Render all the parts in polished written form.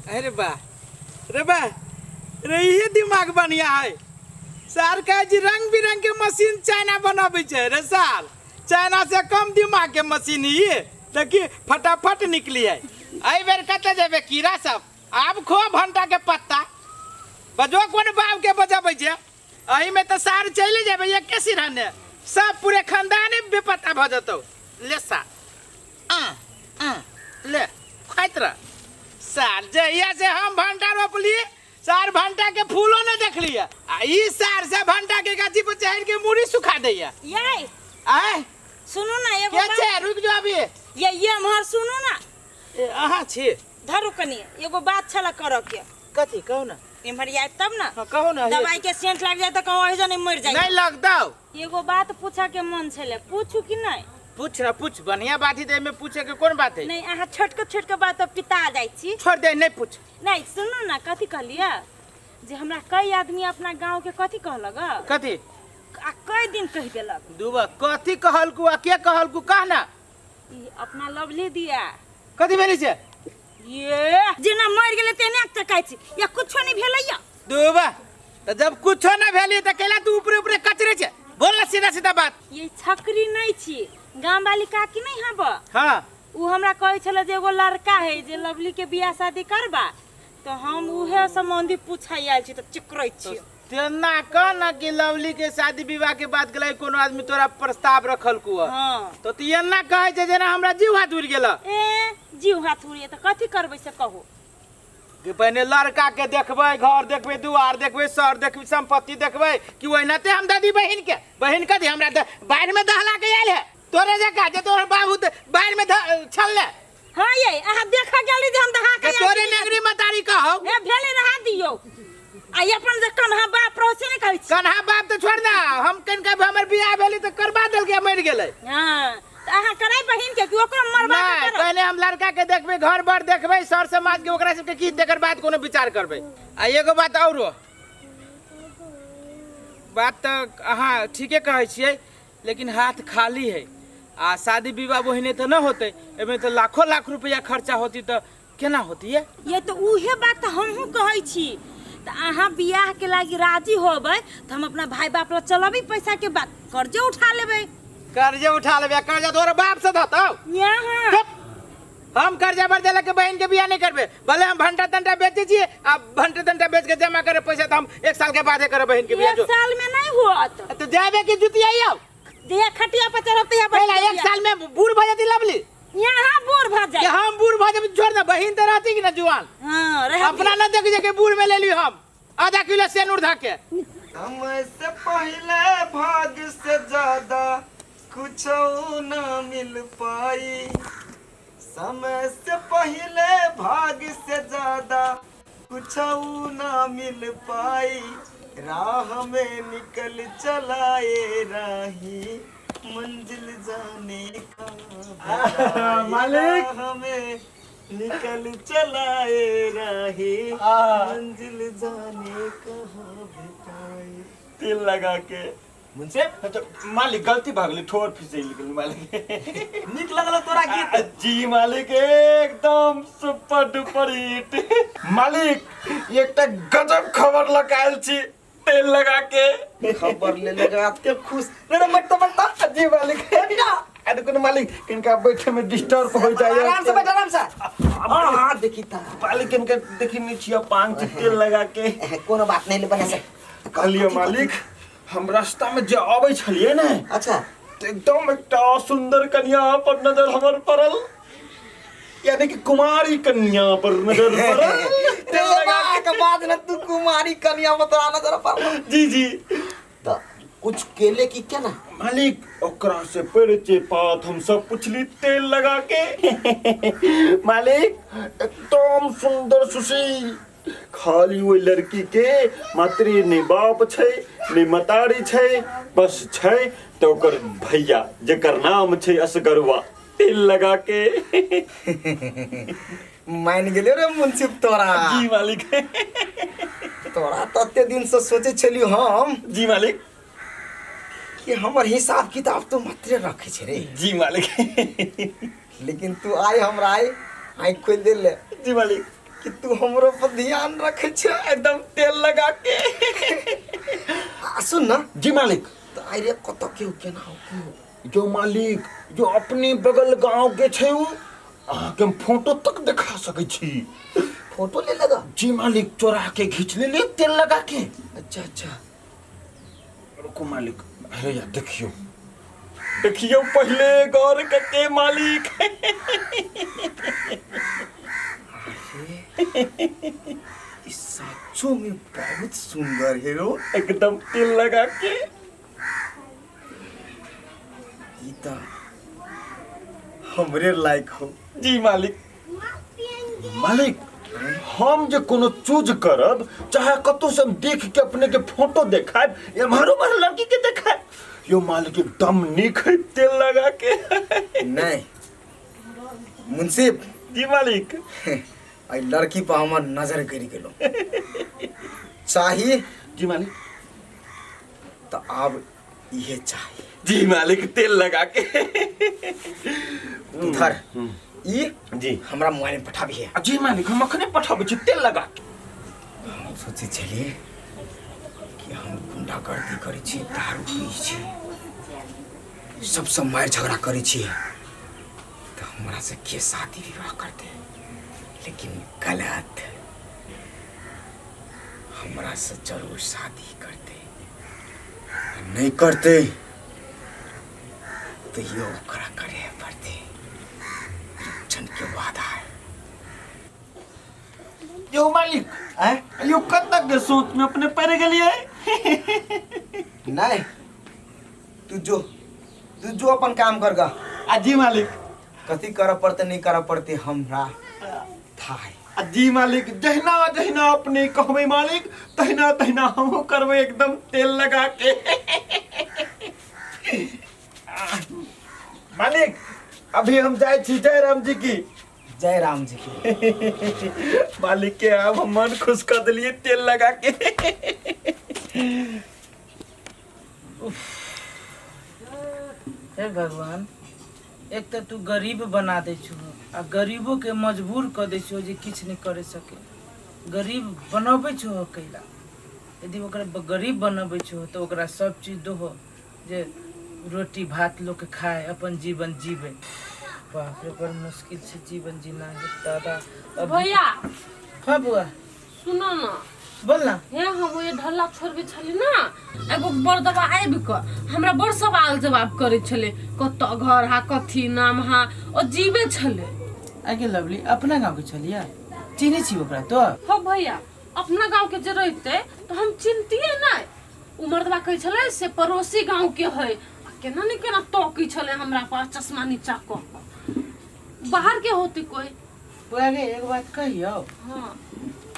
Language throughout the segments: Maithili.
अरे बा रे बा रे इहे दिमाग बढ़िया है सार कहै छी रंग बिरंग के मशीन चाइना बनाबै छै रे सार चाइना से कम दिमाग के मशीन ये देखी फटाफट निकली है एहि बेर कतऽ जेबै कीड़ा सब आब खो भंटा के पत्ता बजो कोन बाप के बजबै छै एहिमे तऽ सार चलि जेबै एके सिरहने सब पूरे खानदाने बेपत्ता भऽ जेतौ ले सार आ आ ले खाइत रह सार जहिया से हम भंटा रोपली सार भंटा के फूलो नहीं देखलिए आ ई सार से भंटा के गाछी पर चढ़ के मूड़ी सुखा दैया ये आय सुनू ना एगो के बात छै रुक जो अभी ये एम्हर सुनू ना ए, अहाँ छी धरू कनी एगो बात छला करऽ के कथी कहू ना एम्हर आयब तब ना हाँ, कहू ना दवाई के सेंट लाग जाए तऽ कहूँ ओहि नहीं मर जाए नहीं लगतौ एगो बात पूछऽ के मन छलै पूछू कि नहीं पूछ ना पूछ बढ़िया बात ही तो एहिमे पूछे के कोन बात है नहीं अहाँ छोटके छोटके बात पर पिता जाइ छी छोड़ दे नहीं पूछ नहीं सुनू ना कथी कहलियै जे हमरा कई आदमी अपना गाँव के कथी कहलक आ कथी कई दिन कहि देलक दूबा कथी कहलकू आ के कहलकू कह ना ई अपना लवली दिया कथी भेलै से ये जेना मरि गेलै तेना तकाइ छी या कुछो नहीं भेलै या दूबा तऽ जब कुछो ना भेली तऽ केला तू ऊपरे ऊपरे कचरे छै बोल ना सीधा सीधा बात ये छकरी नहीं छी गाम वाली काकी नहीं हब हाँ उ हमरा कहै छलै जे एगो लड़का है जे लवली के बियाह शादी करबा तो हम उहे संबंधी पूछै आयल छी तऽ चिकरै छी तेना कह ना कि लवली के शादी विवाह के बात के कोनो आदमी तोरा प्रस्ताव रखल को हाँ तो तू एना कहै छै जेना हमरा जीव हाथ उड़ि गेल ए जीव हाथ उड़िए तऽ कथी करबै से कहू कि पहिने लड़का के देखबै घर देखबै दुआर देखबै सर देखबै संपत्ति देखबै कि ओहिनाते हम दादी बहिन के बहिन कथी हमरा बाढ़ि में दहला के आयल है तोरे जकाँ जे तोहर बाबू तऽ बाढ़ि में छलले हाँ ये अहाँ देखऽ गेली जे हम दहा के के तोरे नगरी मतारी कहौ ए भेले रहा दियौ आ ई अपन जे कन्हा बाप रहै से नहि कहै छी कन्हा बाप तऽ छोड़ ना हम कनिका हमर बियाह भेलै तऽ करबा देलकै मरि गेलै हाँ तऽ अहाँ कराय बहिन के कि ओकरो मरबा के नहि करब पहिले हम लड़का के देखबै घर बर देखबै सर समाज के ओकरा सबके की तकर बाद कोनो विचार करबै आ एगो बात औरो बात तऽ अहाँ ठीके कहै छियै लेकिन हाथ खाली है आ शादी विवाह ओहिने तऽ नहि होतै एहिमे तऽ लाखो लाख रुपया खर्चा होती तऽ केना होती ये ये तऽ उहे बात तऽ हमहूँ कहै छी तऽ अहाँ बियाह के लागी राजी होबै तऽ हम अपना भाई बाप लग चलबै पैसा के बात कर्जे उठा लेबै कर्जे उठा लेबै कर्जा तोहर बाप से धतौ यहाँ चुप हम कर्जा भर देलक के बहन के बियाह नहीं करबे भले हम भंटा तंटा बेचे छियै आ भंटा तंटा बेच के जमा करे पैसा तऽ हम एक साल के बादे करब बहन के बियाह एक जो साल में नहीं होत तो जाबे के जुतिया आओ जहिया खटिया पर चढ़ब तहिया पहला एक साल में बूढ़ भऽ जती लवली यहाँ बूढ़ भऽ कि जाए हम बूढ़ भऽ जेबै छोड़ दे बहन तऽ रहती कि ना जुआन हाँ रह अपना न देख जे के बूढ़ में ले ली हम आधा किलो सेनूर धा के समय से पहले भाग से ज्यादा कुछ ना मिल पाई समय से पहले भाग से ज्यादा कुछ ना मिल पाई राह में निकल चलाए राही मंजिल जाने का भलाई। मालिक। राह में निकल चलाए राही आ। मंजिल जाने कहाँ भेटाई तेल लगा के मुंशी तो मालिक गलती भऽ गेलै ठोर फिसैल गेल मालिक नीक लगल तोरा गीत जी मालिक एकदम सुपर डुपर हिट मालिक एकटा गजब खबर लऽ के आयल छी तेल लगा के खबर ले लगा के खुश रे रे मत मत जी मालिक अरे कोनो मालिक किनका बैठे में डिस्टर्ब हो जाए आराम से बैठ आराम से हां हां देखी ता मालिक किनका देखी नहीं छिया पांग छी तेल लगा के कोनो बात नहीं ले बने से कहलिए मालिक हम रास्ता में जे अबै छलिए ने अच्छा तऽ एकदम एकटा सुंदर कन्या पर नजर हमर पड़ल यानी कि कुमारी कन्या पर नजर पड़ल तेल लगा के बाद न तू कुमारी कन्या बतरा नजर पड़ल जी जी तो कुछ केले की क्या ना मालिक ओकरा से परिचय पात हम सब पुछली तेल लगा के मालिक एकदम सुंदर सुशील खाली ओहि लड़की के मातृ नहि बाप छै नहि मतारी छै बस छै तऽ ओकर भैया जेकर नाम छै असगरुआ तेल लगा के मान गेलियो रे मुंशी तोरा जी मालिक तोरा तते दिन से सोचे छलियो हम जी मालिक कि हमर हिसाब किताब तो मात्रे रखे छे रे जी मालिक लेकिन तू आइ हमरा आइ आँखि खोलि देले जी मालिक कि तू हमरो पर ध्यान रखे छे एकदम तेल लगा के। आ सुन ना। जी मालिक। तऽ आइ रे कतऽ के केना हो की हो? जो मालिक जो अपने बगल गांव के छै उ अहाँके हम फोटो तक देखा सकै छी। फोटो ले लगा? जी मालिक, चोरा के घींच लेली तेल लगा के। अच्छा अच्छा। रुको मालिक, अरे यार देखियो देखियो पहले गौर करके मालिक। ई सचो में बहुत सुंदर है रो। एकदम तेल लगा के। ई त हमरे लायक हो। जी मालिक। मालिक हम जे कोनो चूज करब चाहे कतौ से हम देख के अपने के फोटो देखायब एम्हर उम्हर लड़की के देखायब यो मालिक एकदम नीक है तेल लगा के। नहीं मुंसिफ। जी मालिक। एहि लड़की पर हमर नजर गड़ि गेलो चाही। जी मालिक। तऽ आब इहे चाही। जी मालिक तेल लगा के। तू धर ई जी हमरा मोबाइल में पठाबिहे। जी मालिक हम अखने पठाबै छी तेल लगा के। हम सोचै छलियै कि हम गुंडागर्दी करै छी, दारू पी छी, सबसँ मारि झगड़ा करै छी तऽ हमरा से के शादी विवाह करतै, लेकिन गलत, हमरा से जरूर शादी करतै। नहीं करतै तो यो ओकरा करे पड़तै। रुपचन के वादा है। यो मालिक आँय? यो कतक के सोच में अपने पड़ गेलियै? नहीं तू जो तू जो अपन काम कर गा। आ जी मालिक। कथी करऽ पड़तै नहीं करऽ पड़तै हमरा था है। आ जी मालिक जहिना जहिना अपने कहबै मालिक तहिना तहिना हमहूँ करबै एकदम तेल लगा के। मालिक अभी हम जाइ छी जय राम जी की। जय राम जी की। मालिक के आब हम मन खुश कर देलियै तेल लगा के। हे भगवान, एक तऽ तू गरीब बना दै छहो आ गरीबो के मजबूर कऽ दै छहो जे किछु नहि करि सके। गरीब बनबै छहो कैला? यदि ओकरा गरीब बनबै छहो तऽ ओकरा सब चीज दहो जे रोटी भात लोक खाए अपन जीवन जीवे। बाप रे बड़ मुश्किल छै जीवन जीना हे दादा। अब भैया। हाँ बुआ। सुनो ना। बोल ना। हे हम ओए ढल्ला छोड़बे छली ना, एगो बरदबा आबि कऽ हमरा बड़ सवाल जवाब करै छलै, कतऽ घर हा कथी नाम हा, ओ जीवे छलै। आगे लवली अपना गाँव के छलियै, चिन्है छी ओकरा तो? हो भैया अपना गाँव के जे रहितै तऽ हम चिन्हतियै नहि। ओ मर्दबा कहै छलै से पड़ोसी गाँव के है, आ केना ने केना तकै छलै हमरा पर चश्मा नीचा कऽ कऽ। बाहर के होतै कोइ। बौआ गे एक बात कहियौ? हाँ।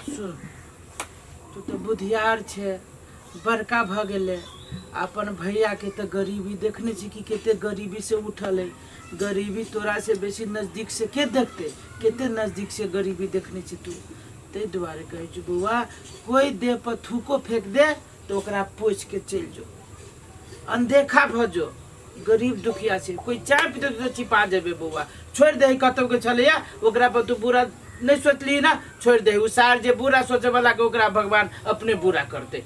सुन तू तऽ बुधियार छै, बड़का भऽ गेलै, अपन भैया के तऽ गरीबी देखने छी कि कते गरीबी से उठल है। गरीबी तोरा से बेसी नजदीक से के देखते, कते नजदीक से गरीबी देखने छी तू। ताहि दुआरे कहै छी बौआ कोई देह पर थूको फेंक दे तऽ ओकरा पोछि के चलि जो, अनदेखा भऽ जो। गरीब दुखिया छै, कोई चाय पीते तऽ छिपा देबे बौआ, छोड़ि दही कतौ के छलैया ओकरा पर तू बुरा नहीं सोचली ना, छोड़ि दही। उ सार जे बुरा सोचे वाला के ओकरा भगवान अपने बुरा करते।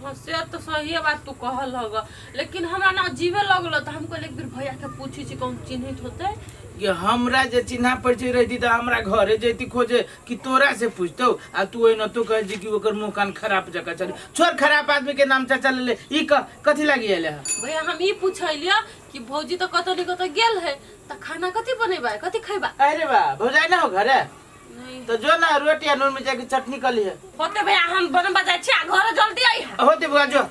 हाँ से तो सही बात तू कहल हग, लेकिन हमरा ना अजीबे लगल तऽ हम कहलियै एक बेर भैया के पूछै छी कौन चिन्हैत होतै। कि हमरा जे चिन्हा परिचय रहती तऽ हमरा घरे जैती खोजे कि तोरा से पूछतौ, आ तू ओहिना तू कहै छी कि ओकर मुँह कान खराब जकाँ चले। छोड़ खराब आदमी के नाम चाचा ले ले, ई कथी लागी अयले हँ? भैया हम ई पूछलियै कि भौजी तऽ कतौ ने कतौ गेल है तऽ खाना कथी बनेबै कथी खैबा? अरे बा भौजाई ना हो घरे? नहीं। तो जो ना रोटी आ नून मिर्चा के चटनी कर लिए। होते भैया हम बनबा जाइ छी आ घरे जल्दी आई। होते बुआ जो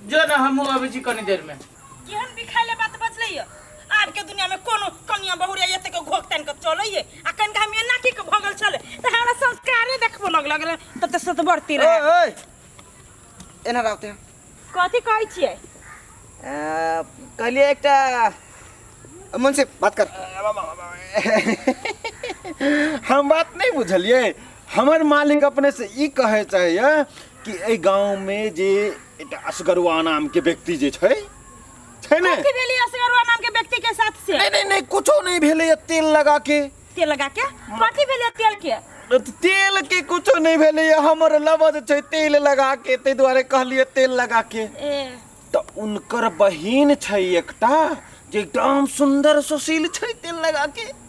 जो ना हमहूँ अबै छी कनी देर में। केहन बिखाइले बात बजलैया? आब के दुनिया में कोनो कनिया बहुरिया एते के घोक तानि के चलैये आ कनिका हम एना की के भगल छले त हमरा संस्कारे देखबो लग लगल तब त सतबरती रहे। ओए ओए एना रहते हैं। कथी कहै छियै? कहलिए एकटा मुंशी बात कर। हम बात नहीं बुझलिए। हमर मालिक अपने से ई कहे चाहिए कि एहि गांव में जे एकटा असगरुआ नाम के व्यक्ति जे छै, छै ने? कथी भेली असगरुआ नाम के व्यक्ति के साथ से? नहीं नहीं नहीं कुछो नहीं भेलै तेल लगा के। तेल लगा के? कथी भेलै तेल के? तेल के कुछो नहि भेलैए, हमर लवज छै तेल लगा के, ताहि दुआरे कहलियै तेल लगा के। ए तऽ उनकर बहिन छै एकटा जे एकदम सुंदर सुशील छै तेल लगा के।